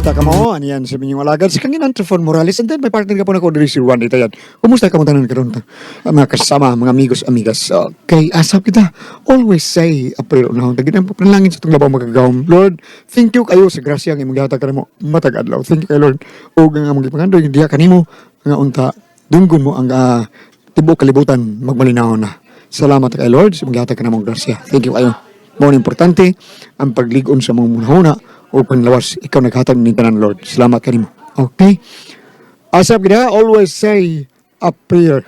Kumusta ka mo? Aniyan sa inyong alagad si Kanginan Trifon Morales, and then may partner ka po na ko diri si Juan Ditayan. Kumusta ka mo tanan karon ta? Ang mga kasama, mga amigos, amigas. Okay, asap kita. Always say a prayer unahon. Tagin ang panalangin sa itong labaw magagawom. Lord, thank you kayo sa grasya nga imong gihatag kanimo matag adlaw. Thank you kay Lord. Ug ang among gipangandoy diha kanimo nga unta dunggon mo ang tibuok kalibutan magmalinaw na. Salamat kay Lord sa imong gihatag kanamo grasya. Thank you kayo. Mao ni importante ang paglig-on sa mga munahuna o panlawas ikaw naghatag ni tanan Lord. Salamat kanimo. Okay? Asap gid always say a prayer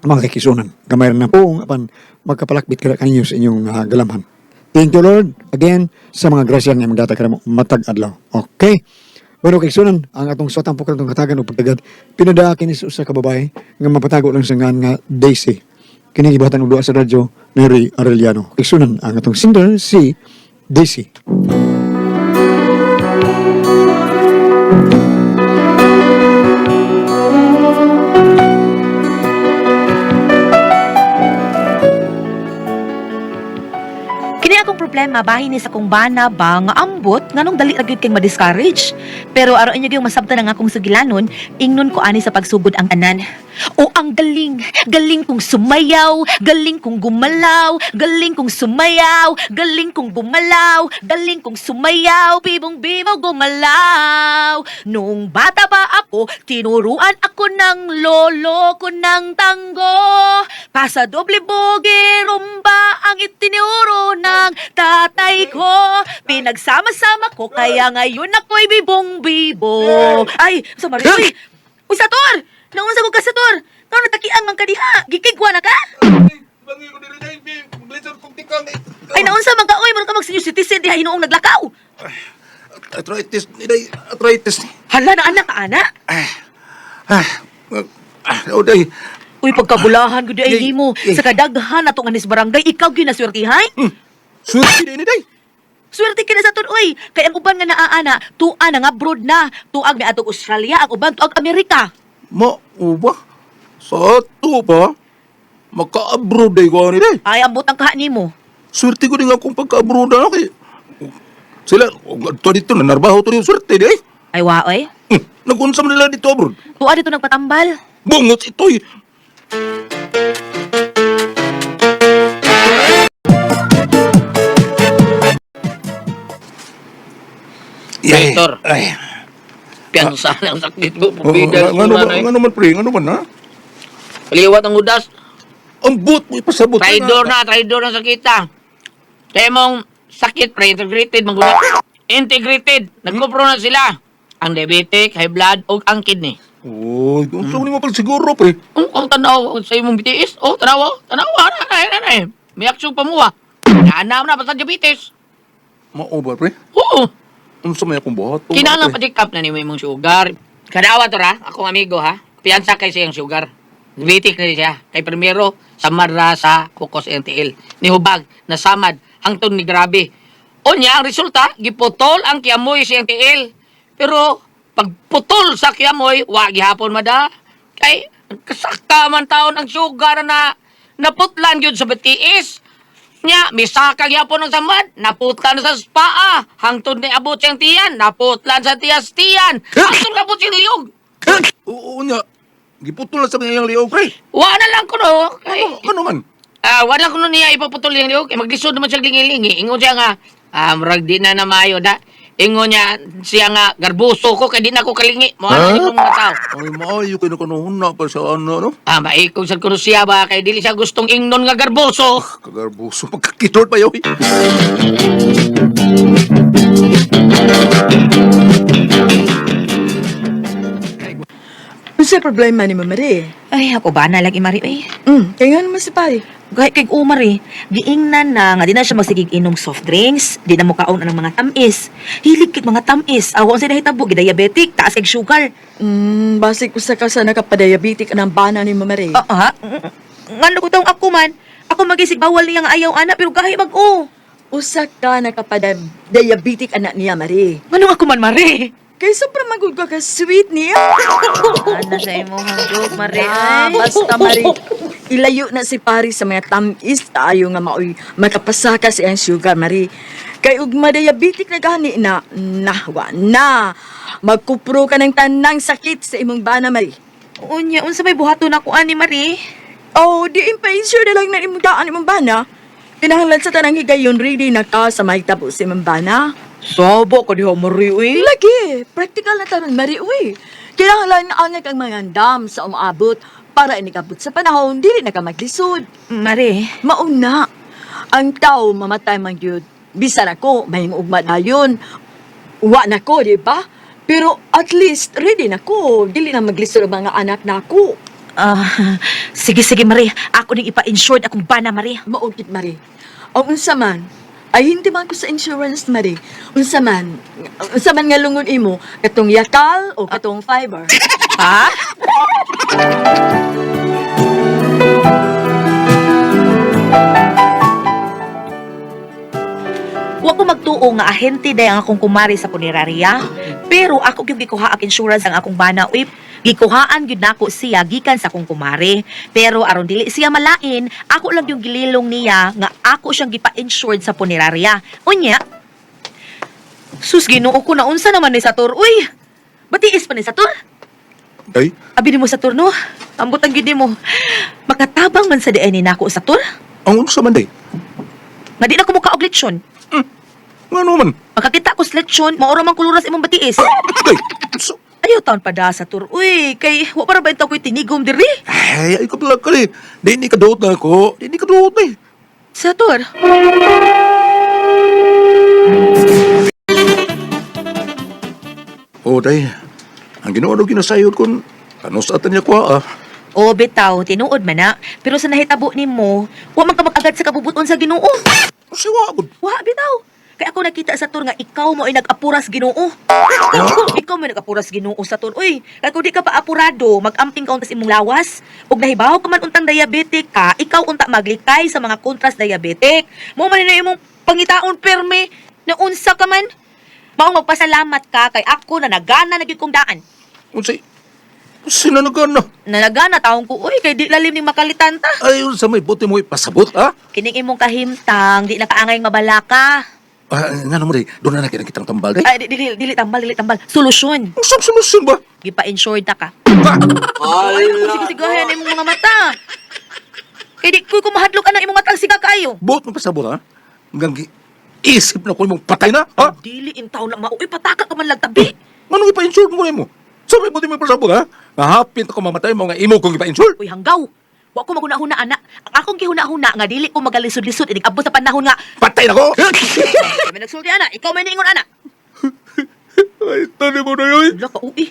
mga kakisunan. Gamay na po apan magkapalakbit ka kaninyo sa inyong galamhan. Thank you Lord again sa mga grasya nga imong gihatag kanamo matag adlaw. Okay? Bueno, kaigsunan, ang atong suwatang po atong katagan o pagtagad, pinadaa kini sa usa ka babae nga mapatago lang sa ngan nga Daisy. Kini gibatan og duha sa radyo ni Ray Arellano. Kaigsunan, ang atong singer si Daisy. Kini akong problema bahin ni sa kong bana ba nga ambot nganong dali ra gyud kay ma-discourage. Pero aron inyo gyud masabtan ang akong sugilanon, ingnon ko ani sa pagsugod ang tanan. O ang galing, galing kong sumayaw, galing kong gumalaw, galing kong sumayaw, galing kong gumalaw, galing kong sumayaw, bibong-bibo gumalaw. Nung bata pa ako, tinuruan ako ng lolo ko ng tango. Pasa doble boge, rumba ang itinuro ng tatay ko. Pinagsama-sama ko, kaya ngayon ako'y bibong-bibo. Ay, sa Maria, uy! Uy, Sator! Naunsa ko ka, Sator! Kano natakiang man ka diha? Gikigwa na ka? Ay, naunsa man ka, uy! Mura ka mag-senior citizen diha hinuong naglakaw! Arthritis, day, arthritis. Hala na, anak, ana! Oh, day. Uy, pagkabulahan ko di ay Yay, nimo. yay. Sa kadaghan na anis barangay, ikaw gyud naswertihay. Swerte din, day. Swerte ka na sa uy. Kay ang uban nga naaana, tuwa na nga abroad na. Tuag may atong Australia, ang uban tuag Amerika. Ma, uba? Sa ato pa? Maka-abroad day ko ani, day. Ay, ambot ang kaha nimo. Swerte ko din akong pagka-abroad na, kay. Sila, to dito, nanarbaho to rin swerte, day. Ay, waoy. Nag-unsa man nila dito abroad. Tuwa dito nagpatambal. Bungot ito'y. Yay. Victor. Ay. Piyansa ang sakit ko. Oo, Pabida nga, sa nga, nga naman, pre. Nga naman, ha? Liwat ang udas. Ang buot mo ipasabot. Traidor na sakita. Kaya mong sakit, pre, integrated, mangguna. Integrated. Nagkupro na sila. Ang diabetic, high blood, o ang kidney. Uy, kung saan mo pala siguro, pre. Kung tanaw sa imong BTS, oh, tanaw, tanaw, na, na, na, na, may aksyon pa mo, ah. Naanam na, basta diabetes. Mao ba, pre? Oo. Unsa may akong buhat? Kinahanglan pa check up na nimo imong sugar. Kadawa to ra, akong amigo ha. Piyansa kay siyang sugar. Diabetic na siya. Kay primero, samad ra sa Kukos NTL. Nihubag, nasamad, hangtod ni grabe. Unya, ang resulta, giputol ang kiamoy sa NTL. Pero, pagputol sa kiamoy, wa gihapon mada. Kay, kasaka man taon ang sugar na naputlan yun sa BTS. Nya, misaka gyapon ang samad, naputlan sa paa, hangtod ni abot siyang tiyan, naputlan sa tiyas tiyan, hangtod kabot siyang liog. Oo, nya. Giputol na sa kanyang liog, pre. Wa na lang kuno. Kay, Ano man? wa na kuno niya ipaputol yung liog, kay maglisod naman siya lingi-lingi. Ingon siya nga, murag di na namayo da. Ingon niya siya nga, garbuso ko, kay di na ko kalingi. Mo ano huh? mga tao. Ay, maayo kayo na kanuhuna pa sa ano, no? Maikong sad kuno siya ba, kay dili siya gustong ingnon nga garboso. Kagarbuso, pagkakitord pa yun. Unsa problema ni Mama Marie? Ay, ako ba na lagi Mari ay. Kaya nga naman si pare. Gay kay Umar eh. Giingnan na nga di na siya magsigig inom soft drinks, di na mo kaon ang mga tamis. Hilig kit mga tamis. Awa unsay nahitabo, gidiabetic, taas kay sugar. Basig usa ka sa nakapadiabetic ang bana ni Mama Marie. Ah, ah. Ngano ko taong ako man. Ako magisig bawal niya nga ayaw ana pero gahi mag-o. Usa ka nakapadiabetic anak niya Marie. Nganong ako man Mari? Kay sobra magud ka ka sweet niya. Ana sa imong joke Mari. Basta Marie. Ilayo na si pare sa mga tamis tayo nga maoy makapasaka sa iyang sugar Marie. Kay ug madiabetic na gani na, nahwa na. Magkupro ka ng tanang sakit sa imong bana, Marie. Unya, unsa may buhaton ako ani, Marie? Oh, di ipa-insure na lang na imong daan imong bana. Kinahanglan sa tanang higayon, ready na ka sa mahitabo sa imong bana. Sabo ka diha, Marie, uy. Lagi, practical na taron, Marie, uy. Kinahanglan angay kang mangandam sa umaabot para inikabot sa panahon, dili na ka maglisod. Marie, Mauna, ang tao mamatay man gyud. Bisan ako, may ugma dayon. Wa na ko, di ba? Pero at least ready na ko. Dili na maglisod ang mga anak na ako. ah, sige, sige, Marie. Ako ning ipa-insured akong bana, Marie. Maugit, Marie. Ang unsa man, ay hindi man ko sa insurance, Marie. Unsa man nga lungon imo, katong yakal o katong fiber. Ha? Wa ko magtuo nga ahente day ang akong kumari sa punerarya, pero ako gyud gikuha ang insurance ang akong bana uy. Gikuhaan gyud nako siya gikan sa akong kumari. Pero aron dili siya malain, ako lang yung gililong niya nga ako siyang gipa-insured sa punerarya. Unya, sus Ginoo ko naunsa naman ni Satur uy. Batiis pa ni Satur. Day, Abi nimo sa turno. Ambot ang gid mo. Makatabang man sa diay ni nako sa tur. ang unsa man day? Nga di na ko muka og lechon. Ngano man? Makakita ko sa lechon, maura man kuluras imong batiis. Day, so, Ayaw taon pa da sa tur. Uy, kay wa para ba intaw ko'y tinigom diri? ay, ay ka pala ka eh. Di ni kaduot na ako. Di ni kaduot na eh. Sa tur. Oh, day. Ang Ginoo daw ginasayod kun kanos atan niya kuha ah. O bitaw, tinuod man na. Pero sa nahitabo nimo, wa man ka mag-agad sa kabubuton sa Ginoo. Siwa gud. Wa bitaw. Kay ako nakita sa tur nga ikaw mo ay nag-apuras Ginoo. Ikaw mo ay nag-apuras Ginoo sa tur. Uy, kay kung di ka pa apurado, mag-amping ka unta sa imong lawas. Ug nahibaw ka man untang diabetic ka, ikaw unta maglikay sa mga kontras diabetic. Mo man na imong pangitaon perme na unsa ka man. Maong magpasalamat ka kay ako na nagana na gyud kong daan. Unsay sino nagana? Nalagana taong ko, uy, kay di lalim ning makalitan ta. Ay, unsa may buti mo ipasabot ah? Kining imong kahimtang, di na kaangay mabalaka. Ah, ngano mo day? Doon na na kitang tambal day. Ay, di, dili, dili tambal, dili tambal. Solusyon. Unsang solusyon ba? Gipa-insured ta ka. Ah! Ay, ako sigasigahan imong mga mata. Kay di ko kumahadlok anang imong mata ang siga kaayo. Buot mo pasabot ha? Hanggang isip na ko imong patay na ha? Dili in taon na mauy pataka ka man lang tabi. Anong ipa-insure mo nimo? Sa may buti mo ipasabot ha? Nahapit ako mamatay mo nga imo kong ipa-insure. Uy, hanggaw. Wa ko maghuna-huna ana. Ang akong gihuna-huna nga dili ko magalisod-lisod inig abot sa panahon nga. Patay na ko! Kami nagsulti ana, ikaw may niingon ana. Ay, tani mo na yun. Wala ka uy.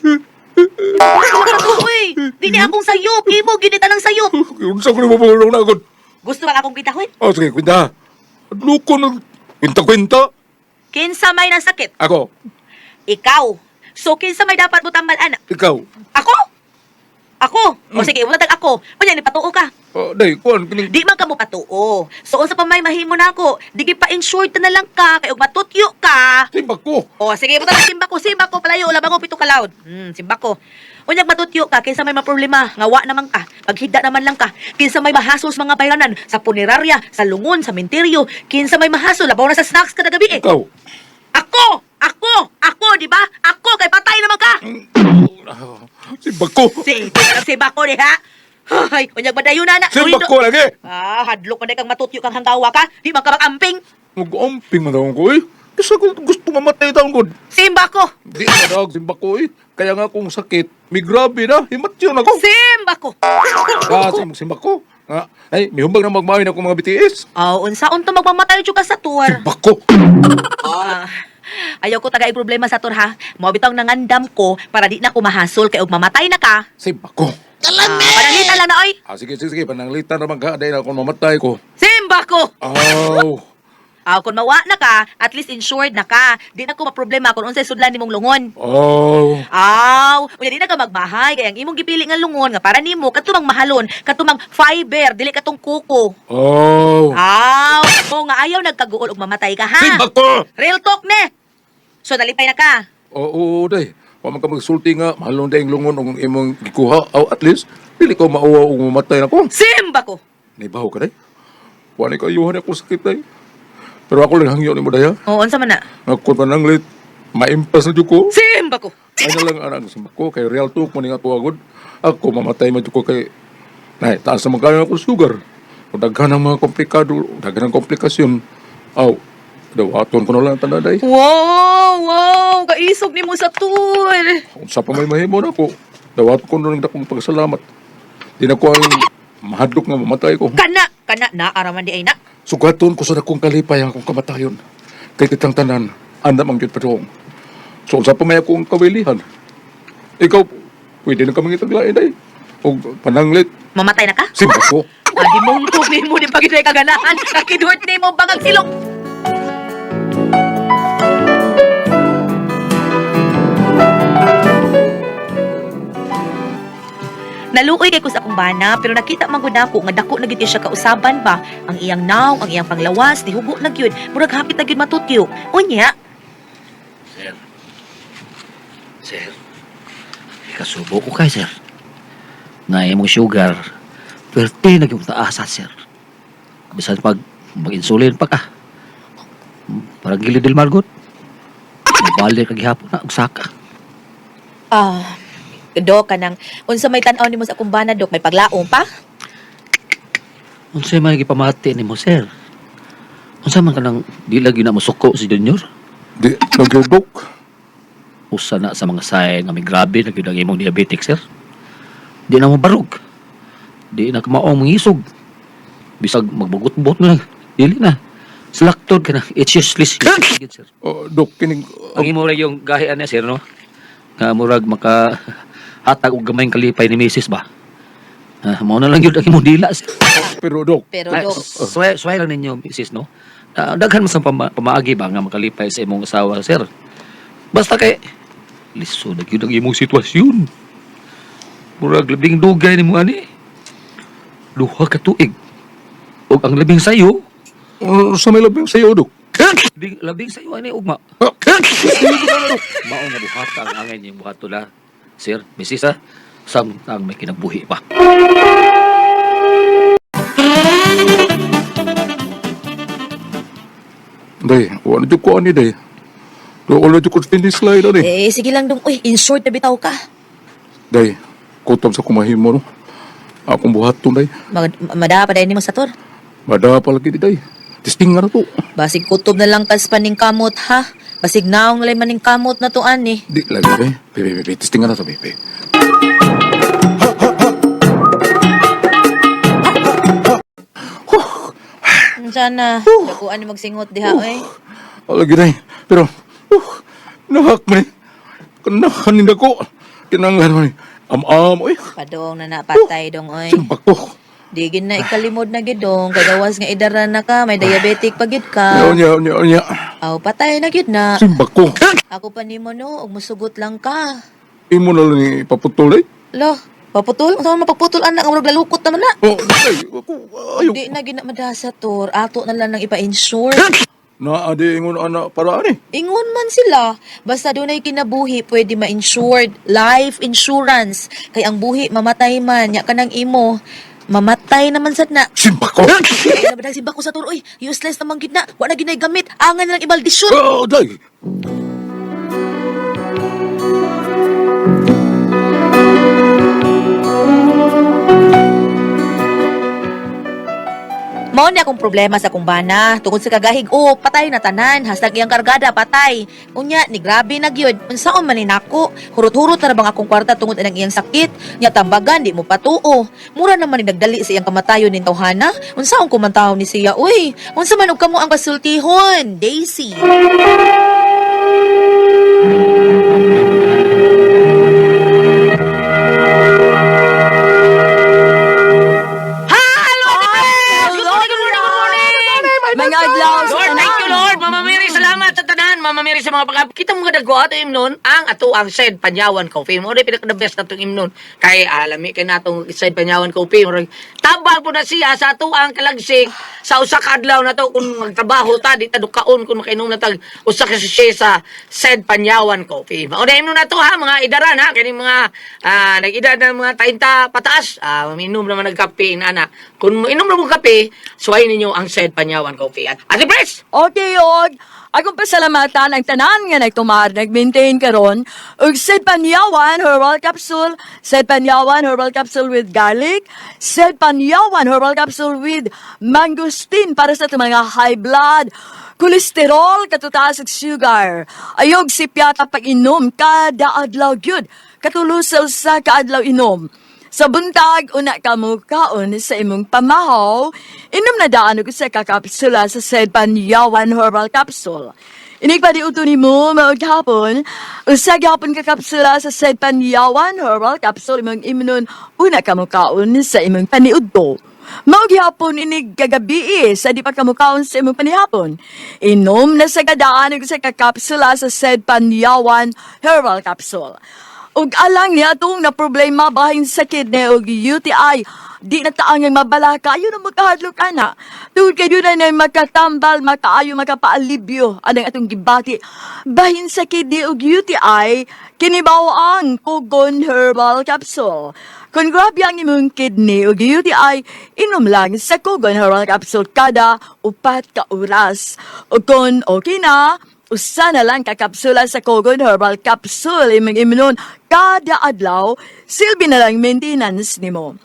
Wala ka uy. Di ni akong sayop, imo gid ni tanang sayop. Unsa ko nimo pangulong na agad? Gusto ka akong kitahon? Oh, sige, kwenta. Loko na. Kwenta-kwenta. Kinsa may nasakit? Ako, Ikaw. So kinsa may dapat mo tambal ana? ikaw. Ako? Ako? O sige, wala tag ako. Unya ni patuo ka. Oh, day, kuan kining Di man ka mo patuo. So unsa pa may mahimo nako? Di pa insured na lang ka kay ug matutyo ka. timbak ko. O sige, buta na simba ko, simba ko palayo labang ko pito ka loud. Simba ko. Unyag matutyo ka kinsa may maproblema, nga wa naman ka. Paghigda naman lang ka. Kinsa may mahasol sa mga bayranan sa punerarya, sa lungon, sa menteryo, kinsa may mahasol labaw na sa snacks kada gabi eh. Ikaw. Ako, ako, ako, di ba? Ako kay patay naman ka. Simbak ko. Si, simba ko diha. Ay, unyag badayon na na. Simbak ko lagi. Ah, hadlok man kang matutyo kang hanggawa ka. Di man ka mag-amping. Mag-amping man daw ko eh. Kasi ako gusto mamatay taon ko. Simba ko. Di na daw, simbak ko eh. Kaya nga kung sakit, may grabe na. Himat yun ako. Simba ko. Ah, simbak ko. Ah, ay, may humbag na magmawin ako mga BTS. Oh, unsa unta magmamatay jud ka sa tour. Simbak ko. Ah, ayaw ko tagay problema sa tour ha. Mao bitong nangandam ko para di na ko mahasol kay og mamatay na ka. Simbak ko. Ah, pananglitan lang na oy. Ah, sige, sige, sige. Pananglitan naman ka. Dahil ako mamatay ko. Simba ko. Aw. Ah, kung mawa na ka, at least insured na ka. Di na ko maproblema kung unsay sudlan nimong lungon. Aw. Aw, unya di na ka magbahay kay ang imong gipili nga lungon nga para nimo katumang mahalon, katumang fiber, dili katong kuko. Aw. Aw, mo nga ayaw nagkaguol og mamatay ka ha. Simbak ko! Real talk ne. So nalipay na ka. Oo, oo, day. Wa man ka magsulti nga, mahalon day ang lungon og imong gikuha. Aw, at least, dili ko mauwa og mamatay na ko. Simba ko. Naibaho ka, day. Wa ni kayuhan ako sakit, day. Pero ako lang hangyo nimo daya. Oo, unsa man na? Ako pananglit maimpas na jud ko. Simba ko. Ay na lang anang simba ko kay real talk man nga tuwagod. Ako mamatay man jud ko kay nay taas na magkano ako sugar. O daghan ang mga komplikado, daghan ang komplikasyon. Aw, dawaton ko na lang ang tanan day. Wow, wow, kaisog nimo sa tool. Unsa pa may mahimo na ako. Dawaton ko na lang akong pagsalamat. Di na ko ang mahadlok nga mamatay ko. Kana, kana na araman di ay na. Sugaton ko sa dakong kalipay ang akong kamatayon. Kay kitang tanan, andam ang gyud padung. So unsa pa may akong kawilihan. Ikaw, pwede na kami itaglain day. Og pananglit, Mamatay na ka? simba ko. Adi mong tug nimo di pagid kaganahan. Kakidort nimo bangag silong. Naluoy kay ko sa akong bana pero nakita man gud nako nga dako na gyud siya kausaban ba ang iyang naong, ang iyang panglawas nihugo na gyud, murag hapit na gyud matutyo. Unya, Sir. Sir. Ikasubo ko kay sir. Nga imong sugar, pwerte na yung taasa, sir. Bisan pag mag-insulin pa ka. Parang gilid del margot. Mabali ka gihapon na, ugsaka. ah, dok kanang unsa may tan-aw nimo sa akong bana dok, may paglaom pa? Unsay man gipamati nimo, sir? Unsa man kanang di lagi na mosuko si Junior? Di, nagyudok. Usa na sa mga sign nga may grabe na gyud ang imong diabetic, sir. Di na mo barog. Di na kamaong mangisog. Bisag magbugot-bugot na lang. Dili na. Slaktod ka na. It's useless. Gyud, sir. Oh, dok, kining... Ang imo ra yung gahian niya, sir, no? Nga murag maka hatag og gamayng kalipay ni Mrs. ba? Ah, mao na lang yun ang imong dila, sir. Pero dok, Pero Ay, dok, Sway, sway lang ninyo, misis, no? Ah, daghan man sa pamaagi ba nga makalipay sa imong asawa, sir? Basta kay lisod na gyud ang imong sitwasyon. Murag labing dugay nimo ani. Duha ka tuig. Ug ang labing sayo, sa may labing sa'yo, dok. labing sayo ani ugma. Ah, Mao nga buhata ang angay niyang buhato na. Sir, misis ha, samtang may kinabuhi pa. Day, wala jud ko ani day. Dok, wala jud ko finish line ani. eh sige lang dong, uy, in short na bitaw ka. Day, kutob sa kumahimo no. Akong buhaton day. Mada pa dahil nimo sa tor. Mada pa lagi di day. Testing nga na to. Basig kutob na lang kas paning kamot ha. Basig naong na lang maning kamot na to ani. Di lagi day. Bebe, bebe, testing nga na to, bebe. Sana, dakuan ni magsingot diha oy. Lagi day. Pero, nahak man eh. Kanahanin ako. Kinanglan man eh. Am-am, oy. Padong na napatay dong oy. Simbak ko. Di gid na ikalimod na gid dong kay gawas nga idara na ka, may diabetic pa gid ka. Nya, nya, nya. Aw patay na gid na. Simbak ko. Ako pa nimo no, ug musugot lang ka. Imo na lang ni ipaputol eh. Lo, paputol? Unsa man mapagputol anak nga murag lalukot naman na. Oh, day. Ako, ayaw. Di na gid na madasa tor, ato na lang nang ipa-insure. Naa di ingon ana para ani. Ingon man sila, basta dunay kinabuhi pwede ma-insured, life insurance. Kay ang buhi mamatay man, nya kanang imo, mamatay naman sad na. Simbak ko. Ay, na si bako sa turo, oy, useless naman gid na. Wa na gid nay gamit, angan na lang ibaldisyon. Oh, day. Mao ni akong problema sa akong bana tungod sa kagahig o patay na tanan hastag iyang kargada patay. Unya ni grabe na gyud. Unsaon man ni nako? Hurot-hurot na ra bang akong kwarta tungod anang iyang sakit? Nya tambagan di mo patuo. Mura naman ni nagdali sa iyang kamatayon ning tawhana. Unsaon ko man tawo ni siya uy? Unsa man og kamo ang kasultihon, Daisy? Hello, Ate Pres! Good morning, good morning, good morning! Mga adlaw sa Lord, thank you, tanan. Lord. Mama Mary, salamat sa tanan. Mama Mary, sa mga pag kita mga dagko ato imnon ang ato ang Said Panyawan Coffee. Mo pinaka the best natong imnon. Kay alami kay natong Said Panyawan Coffee. Murag tabang po na siya sa ato ang kalagsik sa usa ka adlaw na to kung magtrabaho ta di ta dukaon kung makainom na tag usa ka sachet sa Said Panyawan Coffee. Mao na imnon na to ha, mga idaran ha, kini mga nag-edad na mga 30 pataas, minom naman nagkape ana. Kung inom na mo kape, suwayin ninyo ang Said Panyawan Coffee. At Ate Pres! Okay, og akong pasalamatan ang tanan nga nagtumar, nag-maintain karon og Said Panyawan Herbal Capsule, Said Panyawan Herbal Capsule with garlic, Said Panyawan Herbal Capsule with mangosteen para sa atong mga high blood, kolesterol, katutaas ug sugar. Ayog sipyata pag-inom kada adlaw gyud. Katulo sa usa ka adlaw inom. Sa buntag, una ka mo kaon sa imong pamahaw, inom na daan og usa ka kapsula sa Said Panyawan Herbal Capsule. Inig pa di uto nimo maog hapon, usa gihapon ka kapsula sa Said Panyawan Herbal Capsule imong imnon una ka mo kaon sa imong paniudto. Mao gihapon inig kagabi sa di pa kamukaon sa imong panihapon. Inom na sa kadaan og usa ka kapsula sa Said Panyawan Herbal Capsule. Ug alang niya atong na problema bahin sa kidney og UTI, di na taangang mabalaka ayo na magkahadlok ana. Tungod kay duna na makatambal, makaayo, makapaalibyo anang atong gibati bahin sa kidney og UTI, kini mao ang Kugon Herbal Capsule. Kung grabe ang imong kidney og UTI, inom lang sa Kugon Herbal Capsule kada 4 ka oras. Ug kung okay na, usa na lang ka kapsula sa Kogon Herbal Capsule imong imnon kada adlaw, silbi na lang maintenance nimo.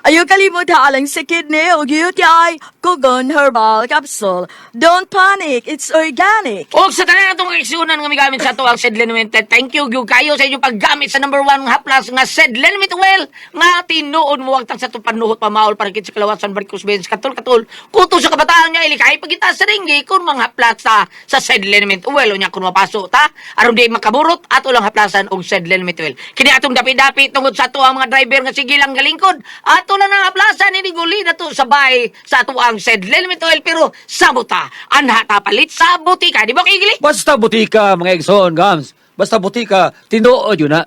Ayaw kalimot ha alang sa kidney o UTI, Kogon Herbal Capsule. Don't panic, it's organic. Og sa tanan atong kaigsuonan nga migamit sa ato ang Said Liniment, thank you gyud kayo sa inyong paggamit sa number one nga haplas nga Said Liniment Oil nga tinuod mo wagtang sa atong panuhot pamaol para sa kalawasan, varicose veins, katol-katol kuto sa kabataan nga ilikay pagita sa ringgi kung mga haplas sa Said Liniment Oil. Unya kung mapaso ta aron di makaburot, ato lang haplasan og Said Liniment Oil. Kini atong dapi-dapi tungod sa ato ang mga driver nga sige lang galingkod, ato na nang haplasan ini guli na to sabay sa ato ang Said Liniment Oil, pero sabuta anha ta palit sa butika, di ba kigili? Basta butika, mga igsoon, gams. Basta butika, tinuod yun na.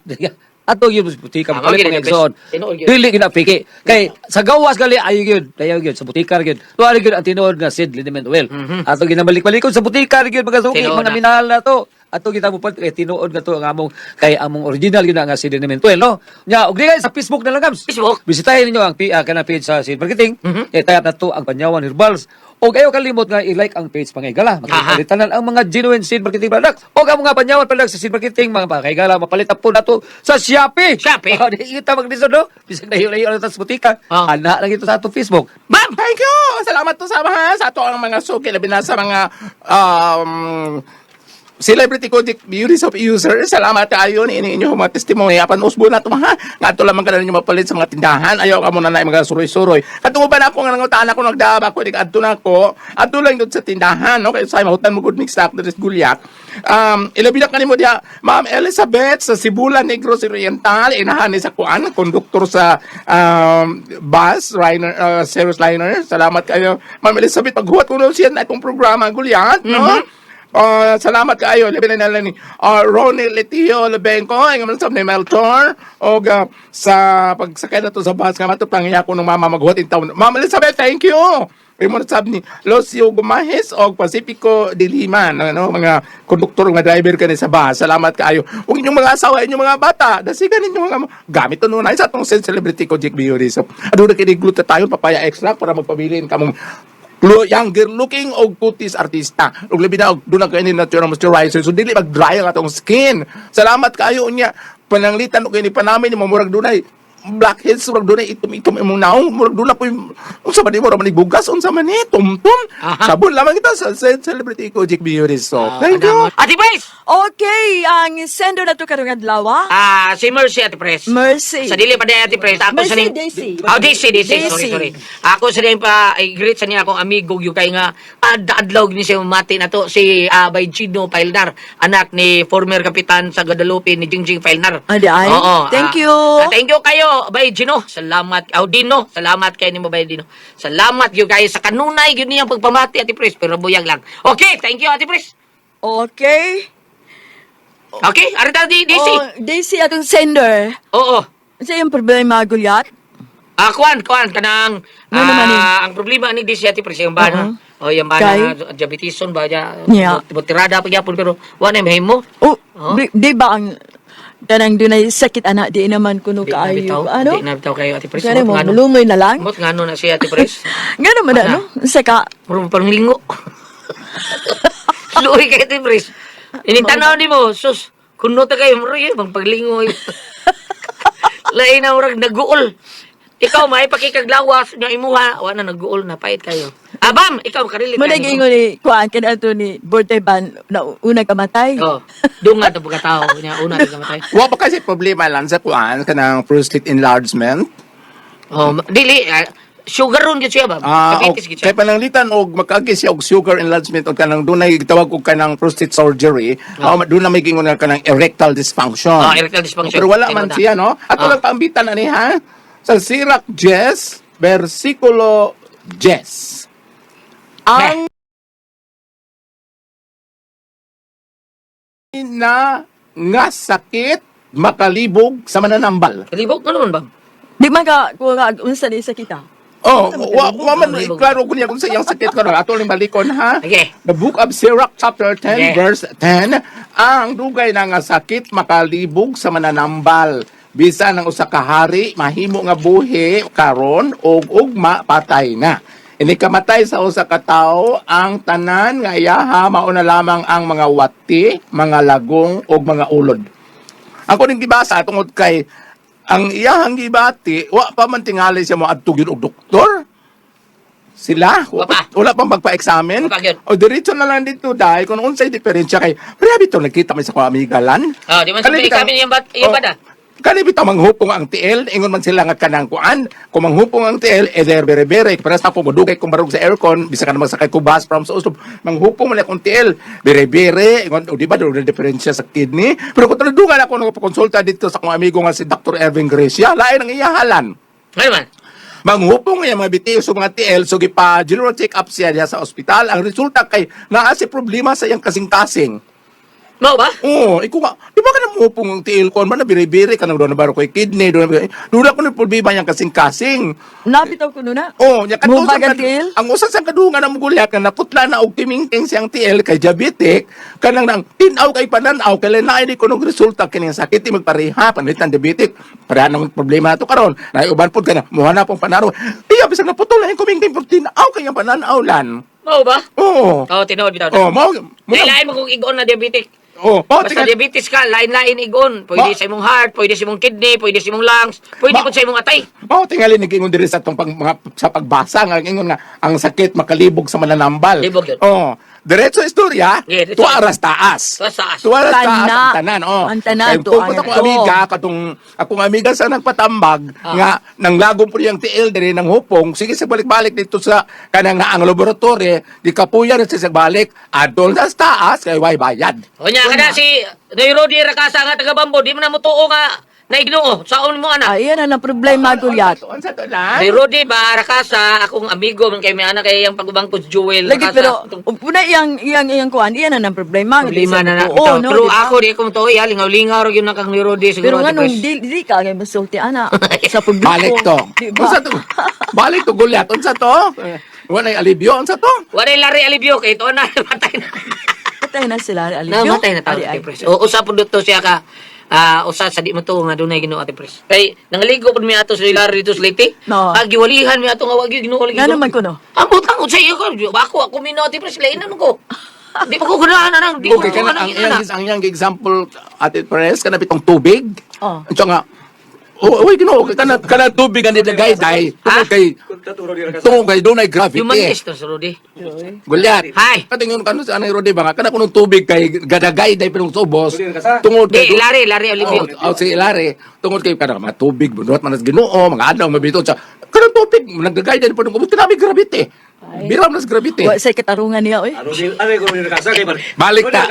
Ato yun butika, Ah, mapalit mao mga gyud na, igsoon. bes. Tinuod yun. Dili gina piki. Kay sa gawas gali ayo yun, ayo yun sa butika yun. Tuwa yun ang tinuod nga Said Liniment Oil. Ato ginabalik-balikon sa butika yun mga suki, Tinuod mga na. minahal na to. Ato kita mo kay tinuod nga to ang among kay among original yun na nga Said Liniment Oil, no? Nya og di sa Facebook na lang, gams. Facebook. Bisitahin ninyo ang kanang page sa Seed Marketing. Kay type na to ang Panyawan Herbals. Og ayaw kalimot nga i-like ang page Pangaygala. Makapalitanan ang mga genuine Seed Marketing products. Og ang mga Panyawan products sa Seed Marketing, mga Pangaygala, mapalit po na to sa Shopee. Shopee. Oh, di kita maglisod, no? Bisag layo-layo lang sa butika. Ana lang ito sa atong Facebook. Bam! Thank you! Salamat to sa mga sa ato ang mga suki, labi na sa mga celebrity ko beauty of user. Salamat kayo ni inyo mga testimony apan usbo na to ha. Ngadto lamang ka na ninyo mapalit sa mga tindahan. Ayaw ka muna na mga suroy-suroy. Katungo ba na ako nga nangutaan ako nagdaba ko di adto na ako. Adto lang dud sa tindahan, no, kay sa mahutan mo good mix up diri sa Gulyak. Ilabi na kanimo diha Ma'am Elizabeth sa Sibulan, Negros Oriental, inahan ni sa kuan konduktor sa bus liner, Ceres Liner. Salamat kayo Ma'am Elizabeth, paghuwat ko siya na itong programa Gulyak, no? Salamat kayo labi na lang ni Ronnie Letio Lebenco ang man sa ni Melchor og sa pagsakay na to sa bus nga mato pangiya ko nung mama maghuwat in town. Ma'am Elizabeth, thank you. Imo na sab ni Lucio Gumahes og Pacifico de Lima, no, mga konduktor nga driver kani sa bus. Salamat kaayo. Ug inyong mga asawa, inyong mga bata, dasigan ninyo mga gamit tunay sa atong celebrity ko Jake Beauty. So aduna kini glutathione papaya extract para magpabilin kamong younger looking og kutis artista. Ug labi na og doon ang kainin natural moisturizer. So dili mag-dry ang atong skin. Salamat kaayo unya. Pananglitan og kini panamin ni murag dunay blackheads, murag dunay itom-itom imong naong, murag duna po unsa ba di mo ra man bugas, unsa man ni tumtum. Sabon lamang kita sa celebrity ko Jake Beauty. So thank you. Ate Pres! Okay, ang sender na to karong adlaw. Si Mercy, Ate Pres. Mercy. Sa dili pa di Ate Pres. Ako Mercy, sa ning Daisy. Oh, Daisy, Daisy. Sorry, Daisy. sorry. Ako sa ning pa i-greet sa niya akong amigo yung kay nga adlaw ni siya mati na to si Bay Gino Pailnar, anak ni former kapitan sa Guadalupe ni Jingjing Pailnar. Ah, di ay? Oo. Thank you. Thank you kayo, Bay Gino. Salamat. Oh, Dino. Salamat kayo nimo Bay Dino. Salamat gyud kayo sa kanunay gyud niyang pagpamati, Ate Pres, pero buyag lang. Okay, thank you, Ate Pres. Okay. Okay, arita di Daisy. Oh, Daisy atong sender. Oo. Sa iyong problema, Gulyat? Ah, kuan, kuan kanang Ano naman eh? ang problema ni Daisy ati presyo yung bana. Oh, yung bana diabetison ba ya? Yeah. Tirada pa gyapon pero wa na mahimo. Oh, Oh. di ba ang tanang dunay sakit ana di naman kuno Di na kaayo. bitaw. Ano? Di na bitaw kayo ati Pres. Gani mo, Mot ngano. mulungoy na lang. Mot ngano na siya ati Pres. Nga naman Wala. ano? Saka, Muro pa lingo. Luoy kay ati Pres. Ining tanaw nimo, sus, kuno ta kayo muro yun, pagpaglingo. Lain na murag naguol. Ikaw may pakikaglawas nga imuha, wa na naguol na pait kayo. Abam, ikaw makarelate. mo ka nimo. nag-ingon ni kuan kana ato ni birthday ban na una kamatay. Oh, dunga to pagkatao niya una to kamatay. Wa ba kasi problema lang sa kuan kanang prostate enlargement? Oh, dili sugar ron gyud siya ba? Ah, Diabetes gyud siya. kay pananglitan og makaagi siya og sugar enlargement og kanang dunay gitawag og kanang prostate surgery, doon na may gingon na kanang erectile dysfunction. Ah, erectile dysfunction. Pero wala man Tinuod na. siya, no? Ato lang paambitan ani ha. Sa Sirach 10, versikulo 10. Ang na nga sakit makalibog sa mananambal. Kalibog ano man ba? Di man ka kuha nga unsa ni sakit ah. Oh, wa man klaro ko niya kung sa iyang sakit karon. Ato ning balikon ha. Okay. The Book of Sirach chapter 10 Okay. verse 10, ang dugay na nga sakit makalibog sa mananambal. Bisan ang usa ka hari mahimo nga buhi karon og ugma patay na. Ini kamatay sa usa ka tawo ang tanan nga iyaha mao na lamang ang mga wati, mga lagong ug mga ulod. Ako ning gibasa tungod kay ang iyahang gibati, wa pa man tingali siya mo adto gyud og doktor. Sila, Wa pa. wala pang magpa-examine. Wa pa gyud. O diretso na lang dito dahil kung unsay diferensya kay grabe to nagkita man sa akong amigalan. Ah, di man sa Kani bitaw- examine iyang bat iyang Oh, bada. Kani bitaw manghupong ang TL, ingon man sila nga kanang kuan, kung manghupong ang TL, either bere-bere, para sa ako modugay kung barog sa aircon, bisa ka na magsakay ko bus from sa Oslo, manghupong man akong TL, bere-bere, ingon, o di ba, doon na diferensya sa kidney. Pero kung taladugan ako nagpakonsulta dito sa akong amigo nga si Dr. Ervin Gracia, lain ang iyahalan. Ano man? Manghupong nga mga BTO sa mga TL, so gipa general check-up siya diha sa ospital. Ang resulta kay naa si problema sa iyang kasing-kasing. Mao ba? Oo, ikaw nga, di ba ka namupong ang tiil ko, man na biri-biri ka nang doon na baro ko yung kidney, doon na doon ako ng problema niyang kasing-kasing. Napitaw ko na. Oo, niya Mubag ang tiil? Ang usa sa kadungan ang mugulyat nga naputla na og timingting siyang tiil kay diabetic, kanang nang tinaw kay pananaw kay lain di kuno resulta kining sakit di magpareha panit ang diabetic. Pareha ng problema nato karon. Nay uban pud kana muha na pong pananaw. Iya bisag naputol na yung kumingting pero tinaw kay ang pananaw lan. Mao ba? Oo. Oh, tinuod bitaw. Oh, mao Dahil lain mo kung igon na diabetic. Oh, mao Basta diabetes ka, lain-lain igon. Pwede sa imong heart, pwede sa imong kidney, pwede sa imong lungs, pwede pud sa imong atay. Mao tingali nag-ingon diri sa atong pag, mga, sa pagbasa nga ingon nga ang sakit makalibog sa mananambal. Libog yun. Oh, diretso istorya, Yeah, diretso. tuwa ras taas. Tuwa taas. Tuwa ras taas Tana. ang tanan, oh. Ang tanan, Kay tuwa tungkol nga akong to. amiga katong akong amiga sa nagpatambag nga nang lagom po niyang tiil diri nang hupong sige sa balik-balik dito sa kanang naang laboratory di kapuya na siya sa balik adol sa taas kay way bayad. O nya kada si Nairodi Rakasa nga taga Bambo, di man na mo tuo nga naignoo. Saon mo ana? Ay, yan ang problema, Gulyat. Unsa to lang? Nairodi ba Rakasa akong amigo man kay may anak kay iyang pagubangko si Jewel Lagi Rakasa. pero una iyang iyang iyang kuan, iyan na ang problema. Problema na na. Oo, bitaw. no, Pero di ba? ako di ko mo tuo, ya lingaw-lingaw ra gyud na kang Nairodi Pero siguro. nga Ate nung Pres. di ka ngay masulti ana sa publiko. Balik to. Di ba? Unsa to? Balik to gulyat. Unsa to? Wala alibyo. Unsa to? Walay lari alibyo kay tuo na matay na. Patay na sila alibyo. Namatay na tao, Ari, ay. Ate Pres. O, usa po dito siya ka, usa sa di mo to nga dunay Ginoo Ate Pres. Kay nangaligo pud mi ato sa Larry dito sa Leyte. No. Ah, giwalihan mi ato nga wag gyud Ginoo lagi. Nga naman ko, no? Ang butang sa iyo ko, ako ako mino Ate Pres lainan ko. Di pa ko ganahan anang, di ko Okay, kana ganahan ang ang iyang ang iyang example Ate Perez kana bitong tubig. Oh. Unsa nga Oh, uy, Ginoo, kana kana tubig ang nilagay dai. Tungod kay tungod kay dunay gravity. Human is to sa Rodi. Gulyat. Hi. Katingon kanu sa anay Rodi ba nga kana kunong tubig kay gadagay dai pinong subos. Tungod kay Di, Larry, Larry Olivio. Oh, oh, si Larry, tungod kay kana mga tubig bunuhat man sa Ginoo, mga adlaw mabito sa kanang tubig nagdagay dai pinong ubos kanami gravity. Biram nas gravity. Wa say katarungan niya oy. Balik ta.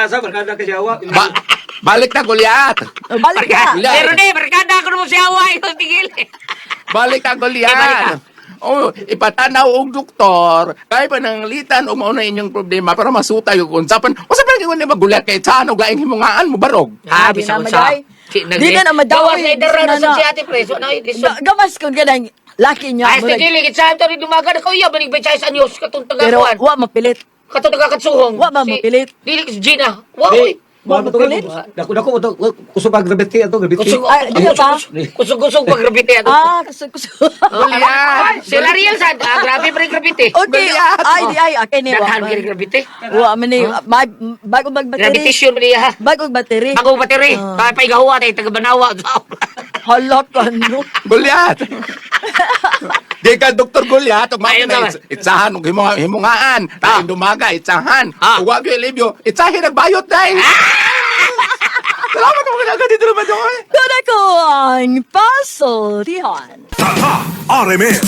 Balik ta Goliat. Oh, balik ka. Goliat. Pero di, barkada ko mo siya awa ito tigil. Balik ta Goliat. Eh, balik ta. Oh, ipatanaw og doktor. Kay pananglitan og mao na inyong problema para masutay og unsa pan. Usa pa gyud ni magulat kay saan og laing himungaan mo barog. Ah, Di bisa na ko sa. maday. Di na na madaw, Gawas eh. na idara Bisa na na sa na. si ate preso. Na, Ga- Gamas kung ganang laki niya. Ay, murag- sige, ligit sa ato rin dumaga na kauya, banig ba sa news, katong Pero tagakuan. wa mapilit. Katong tagakatsuhong. Wa ba mapilit? Dili, si Gina. Wa, oy. Wa mapilit. Dako dako to kusog ang gravity ato gravity. Kusog, Ay, di na ba? kusog-kusog pag grabite ato. Ah, kusog kusog. Goliath. Sila Riel sad, ah, grabe pa rin grabite. Okay, ay di ay okay ni wa. Daghan kini grabite. Wa man ni bago magbateri. Gravitation pa niya ha. Bago bateri. Bago bateri, Ah. uh. pa tayo taga Banawa. Hala ka no. Goliath. Di ka Dr. Goliath, ug Ayun mao naman. itsahan og himungaan, ah. Dumaga itsahan. Ah. Ug wa gyud libyo, itsahin nagbayot dai. Salamat mo kinaga dito naman doy. Kuna ko ang pasultihan. Tatak RMN.